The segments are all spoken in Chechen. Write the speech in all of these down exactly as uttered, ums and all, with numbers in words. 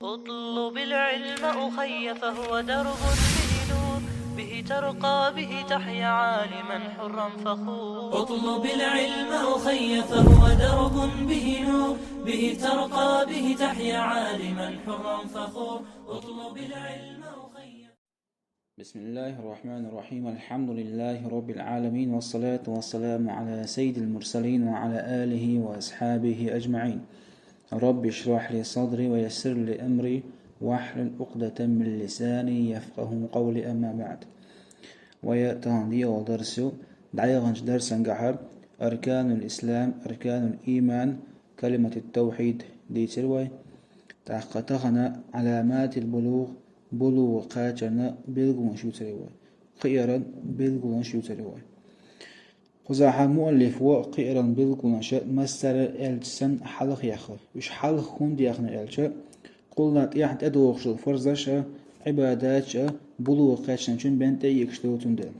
اطلب العلم أخي فهو درب به نور، به ترقى به تحيا عالما حرا فخور. اطلب العلم أخي فهو درب به نور، به ترقى به تحيا عالما حرا فخور. اطلب العلم أخي. بسم الله الرحمن الرحيم. الحمد لله رب العالمين، والصلاة والسلام على سيد المرسلين وعلى آله وأصحابه أجمعين. رب اشرح لي صدري ويسر لي أمري واحلل عقدة من لساني يفقهوا قولي، أما بعد. Вай тахана дӀайолу дарс ю, дӀаяханчу дарсангахьа أركان الإسلام، أركان الإيمان، كلمة التوحيد дийцира вай. ТӀаккха тахана علامات البلوغ, булугӀа кхачарна билгалонаш юьйцур ю вай. Кхиаран билгалонаш юьйцур ю вай. Кхузахьа муаллифо кхиаран билгалонаш массара аьлча санна хьалха яьхна. Уьш хьалха хӀунда яьхна аьлча, кхул а тӀехь тӀедогӀуш долу фарзаш а, Ӏибадаташ а булугӀа кхаьчначун бен тӀеэцаш долу цундела.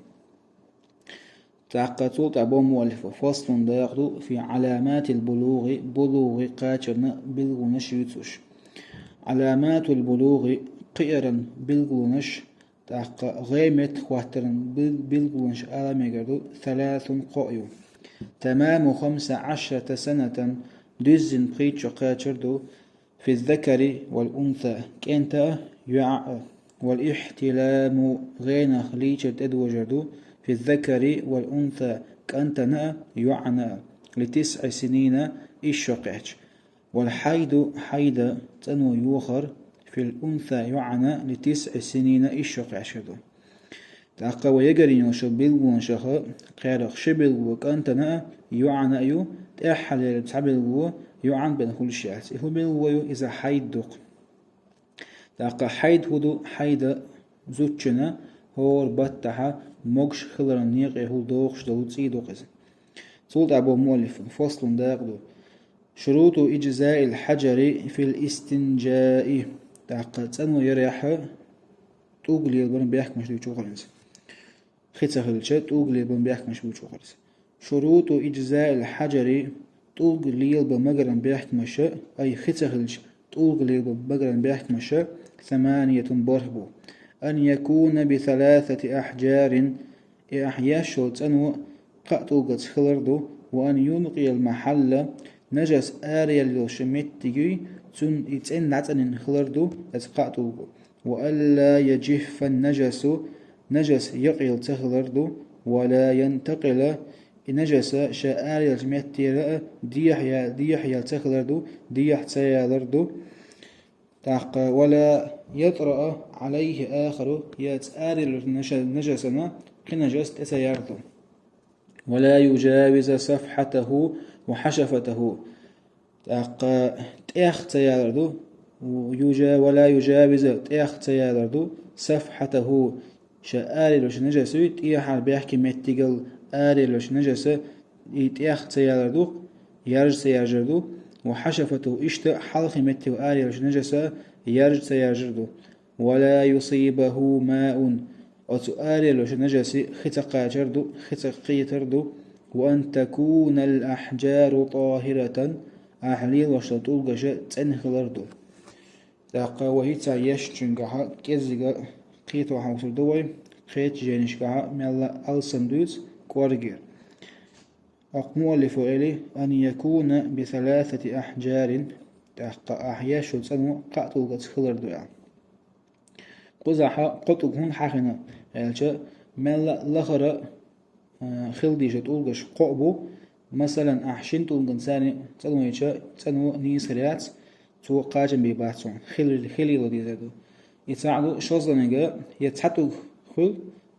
ТӀаккха цул тӀаьхьа боху муаллифо: فصل, дакъа ду, في علامات البلوغ, булугӀа кхачарна билгалонаш юьйцуш. علامات البلوغ, кхиаран билгалонаш, тӀаккха гӀемет хӀоттаран бил-, билгалонаш ала мегар ду, ثلاث, кхоъ ю. تمام خمس عشرة سنة, дуьззина пхийтта шо кхачар ду, في الذكر والأنثى, кӀентан а, йоӀан а. والاحتلام, гӀенах лийчар тӀедожар ду, في الذكر والأنثى, кӀантана а, йоӀана а. لتسع سنين, исс шо кхаьчча. والحيض, хьайда, цӀано йохар, في الأنثى, йоӀана, لتسع سنين, исс шо кхаьчча ду. ТӀаккха вай ягарйина йолчу билгалонашах кхерах ши билгало кӀантана а, йоӀана а ю, тӀаьххьара лерина цхьа билгало йоӀан бен хуьлуш яц. И хӀун билгало ю? Иза хьайд ду-кх. ТӀаккха хьайд хӀун ду? Хьайда зудчунна хӀора баттахьа могуш хиларан некъехула дохуш долу цӀий ду-кх иза. Цул тӀаьхьа боху муаллифо: فصل, дакъа ду. شروط إجزاء الحجر في الاستنجاء. ТӀаккха цӀано ярехьа тӀулг лелабаран бехкамаш дуьйцуш ву-кх иза. Хи ца хилча, тӀулг лелабан бехкамаш буьйцуш ву-кх иза. شروط إجزاء الحجر, тӀулг лелабан магаран бехкамаш, ай, хи ца хилча, тӀулг лелабан магаран бехкамаш, ثمانية, бархӀ бу. أن يكون بثلاثة أحجار, и ахь еш йолу цӀано кхаа тӀулгаца хилар ду, وأن ينقي المحل, нажас араяьлла йолуш меттиг юй, цунна и цӀена дӀацӀанйина хилар ду, иза кхаа тӀулго. وألا يجف النجس, нажас якъаелла ца хилар ду, ولا ينتقل, и нажас ша араяьллачу меттера а дехьа я-, дехьа яьлла ца хилар ду, дехьа ца ялар ду. ТӀаккха, ولا يطرأ عليه آخر, я цу араяьллачу нажа-, нажасана кхин нажас тӀе ца яр ду. ولا يجاوز صفحته وحشفته. ТӀаккха тӀех ца ялар ду, южа-, ولا يجاوز, тӀех ца ялар ду, صفحته, ша араяьллачу нажасуй, тӀехьара бехке меттигал араяьллачу нажаса и тӀех ца ялар ду, яржа ца яржар ду, وحشفته, иштта хьалхе меттигал араяьллачу нажаса яржа ца яржар ду. ولا يصيبه ماء, оцу араяьллачу нажасе хи ца кхачар ду, хи ца кхетар ду. وأن تكون الأحجار طاهرة, ахь лелош долу тӀулгаш цӀена хилар ду. ТӀаккха вай хӀинца ешначуьнгахьа кӀеззига кхето хьовсур ду вай, кхечу жайнашкахьа мелла а алсам дуьйцу кӀоргера. ТӀаккха муаллифо эли: أن يكون بثلاثة أحجار, тӀаккха ахь еш йолу цӀано кхаа тӀулгаца хилар ду аьлла. Кхузахьа кхо тӀулг хӀунда хьахийна аьлча, мелла а лахара, а, хила дезаш тӀулгаш кхоъ бу. Масалан, ахь шина тӀулган цӀанойча, цӀано нийса хир яц, цо кхачам бийр бац хьуна, хила, хила лела дезар ду. И цхьаъ ду, шозлагӀниг я цхьа тӀулг хуьлу,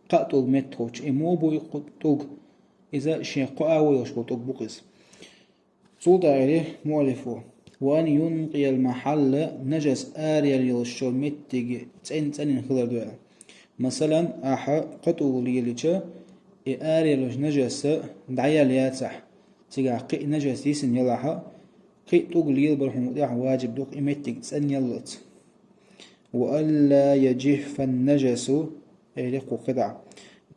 кхаа тӀулг меттахуьлча, и муха бу и кхо тӀулг? Иза шен кхоа а йолуш болу тӀулг бу-кх иза. Цул тӀаьхьа эли муаллифо: وأن ينقي المحل, нажас араяьлла йолуш йолу меттиг цӀена-цӀанйина хилар ду аьлла. Масалан, ахьа кхо тӀулг лелийча, и араяьллачу нажаса дӀаяьлла яцахь, цигахь кхин а нажас йисина ялахьа, кхин а тӀулг лелабар хьуна тӀехь важиб ду-кх и меттиг цӀена яллалц. وألا يجف النجس, эли кху кхидӀа.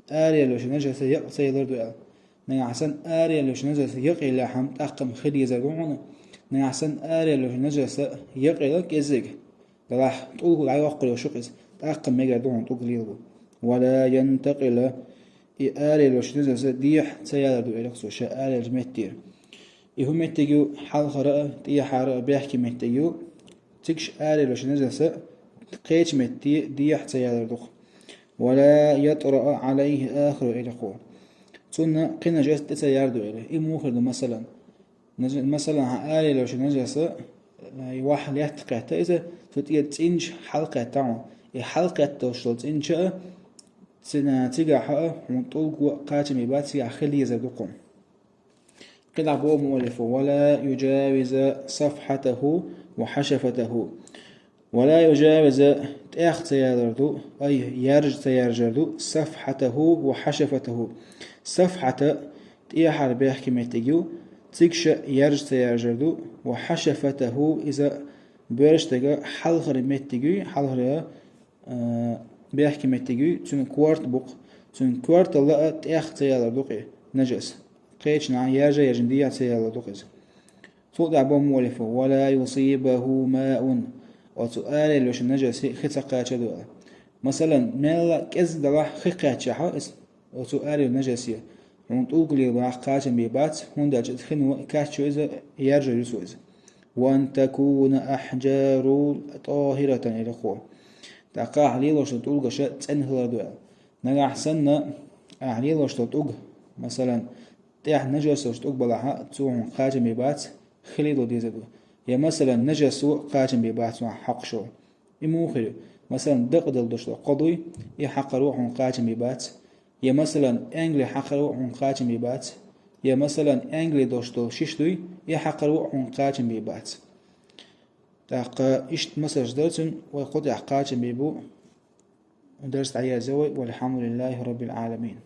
Араяьллачу нажаса якъа ца ялар ду аьлла. Нагахь санна араяьллачу нажаса якъаеллехь-м тӀаккха-м хила езар ду хьуна. Нагахь санна араяьллачу нажаса якъаелла кӀеззиг, Делахь тӀулг дӀайоккхур йолуш ю-кх иза, тӀаккха мегар ду хьуна тӀулг лело. «Ва ла янтакъила», и арайолуш нажас дехьа ца ялар ду, элира цо, ша арайолчу меттера. И хӀун меттиг ю, хьалхара а, тӀехьара а бехке меттиг ю, цига ша арайолуш нажас кхечу метте дехьа ца ялар ду-кх. «Ва ла ятраъа Ӏалайхи ахару», элира цо. Цунна кхин нажас тӀе ца яр ду, элира. И муха хир ду, масалан? Нажа-, масалан, хьан арайолуш нажас, э, ваха летта кхетта иза, цу тӀера цӀинча хьалакхетта хьуна. И хьалакхетталуш долу цӀинча а, цина-, цигахь а хьуна тӀулго а кхачам бен бац, цигахь хила езар ду-кх хьуна. КхидӀа боху муаллифо: «Ва ла юджавиза сафхьатаху ва хьашафатаху». «Ва ла юджавиза», тӀех ца ялар ду, ай, яржа ца яржар ду, «сафхьатаху ва хьашафатаху». Сафхьата тӀехьара бехке меттиг ю, цига ша яржа ца яржар ду, «ва хьашафатаху», иза боьрша дага хьалхара меттиг юй, хьалхара, а, бехке меттиг юй, цуьнан корта бу-кх, цуьнан корталла а тӀех ца ялар ду-кх и нажас. Кхечанхьа яржа а яржина дехьа ца ялар ду-кх иза. Цул тӀаьхьа боху муаллифо: «Ва ла юсибаху маун». Оцу арайолуш нажасе хи ца кхачар ду аьлла. Масалан, мелла а кӀезиг далахь хи кхаьччахьа иза, оцу арайолу нажасе, хьуна тӀулг лело бахьа кхачам бен бац, хӀунда аьлча иза хино кхаьччо иза яржар ю цо иза. «Ва ан такуна ахьджару тӀахиратан», элира цо. ТӀаккха ахь лелош долу тӀулгаш цӀена хилар ду аьлла. Нагахь санна ахь лелош долу тӀулг, масалан, тӀехь нажас йолуш тӀулг балахьа, цо хьуна кхачам бен бац, хи лело дезар ду. Я, масалан, нажасо кхачам бен бац хьуна хьакхашо. И муха хир ю? Масалан, дакъа далла долуш долу кхо дуй, и хьакхаро хьуна кхачам бен бац. Я, масалан, энгали хьакхаро хьуна кхачам бен бац. Я, масалан, энгали долуш долу шиш дуй, и хьакхаро хьуна кхачам бен бац. ТӀаккха иштта масалш дара цуьнан, вай кху тӀехь кхачам бен бу. Дарс дӀаерзо вай, валхьамдулиллахи раббил Ӏаламин.